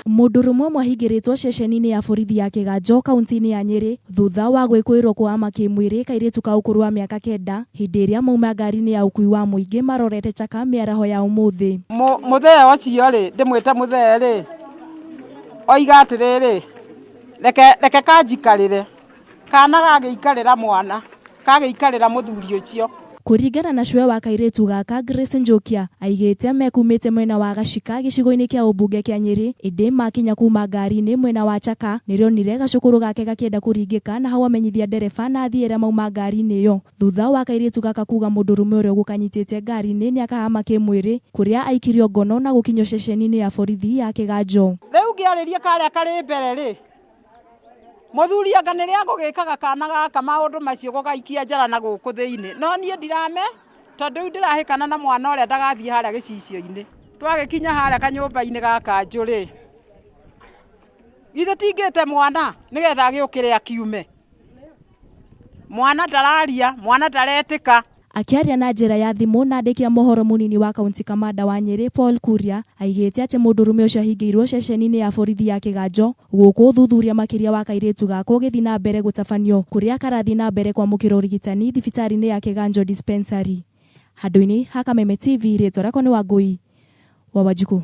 Mũndũrũme ũmwe ahingĩrĩtwo ceceni-inĩ ya borithi ya Kĩganjo kaunti-inĩ ya Nyĩrĩ thutha wa gwĩkũĩrwo kũhama kĩmwĩrĩ kairĩtu ka ũkũrũ wa mĩaka kenda hĩndĩ ĩrĩa mauma ngari-inĩ ya ũkui wa mũingĩ marorete Chaka mĩaraho ya ũmũthĩ. Mũthee ũcio rĩ, ndĩmwĩte mũthee rĩ, oiga atĩrĩrĩ, reke, reke kanjikarĩre. Kana gagĩikarĩra mwana, kagĩikarĩra mũthuri ũcio. Kũringana na cũwe wa kairĩtu gaka Grace Njokia, aigĩte mekumĩte mwena wa Gacika gĩcigo-inĩ kĩa ũmbunge kĩa Nyĩrĩ, ĩndĩ makinya kuma ngari-inĩ mwena wa Chaka nĩrĩonire gacũkũrũ gake gakĩenda kũringĩka na hau amenyithia ndereba na athii arĩa mauma ngari-inĩ ĩyo. Thutha wa kairĩtu gaka kuga mũndũrũme ũrĩa ũgũkanyitĩte ngari-inĩ nĩakahama kĩmwĩrĩ, kũrĩa aikirio ngono na gũkinyio ceceni-inĩ ya borithi ya Kĩganjo. Rĩu ngĩarĩria karĩa karĩ mbere rĩ, Mũthuri anga nĩ rĩa gũgĩkaga kana gaka maũndũ macio gũgaikia njara na gũkũ thĩinĩ. No niĩ ndirame tondũ rĩu ndĩrahĩkana na mwana ũrĩa ndagathiĩ harĩa gĩcicio-inĩ. Twagĩkinya harĩa kanyũmba-inĩ ga kanjũ rĩ, githĩ ti ngĩte mwana nĩgetha agĩũkĩre akiume? Mwana ndararia, mwana ndaretĩka. Akĩaria na njĩra ya thimũ na andĩki a mohoro mũnini wa kaunti kamanda wa Nyĩrĩ Paul Kuria aigĩte atĩ mũndũrũme ũcio ahingĩirwo ceceni-inĩ ya borithi ya Kĩganjo gũkũ ũthuthuria makĩria wa kairĩtu gaka ũgĩthiĩ na mbere gũtabanio kũrĩa karathiĩ na mbere kwamũkĩra ũrigitani thibitarĩ-inĩ ya Kĩganjo Dispensary. Handũ-inĩ ha Kameme TV rĩtwa rĩakwa nĩ Wangũi wa Wanjikũ.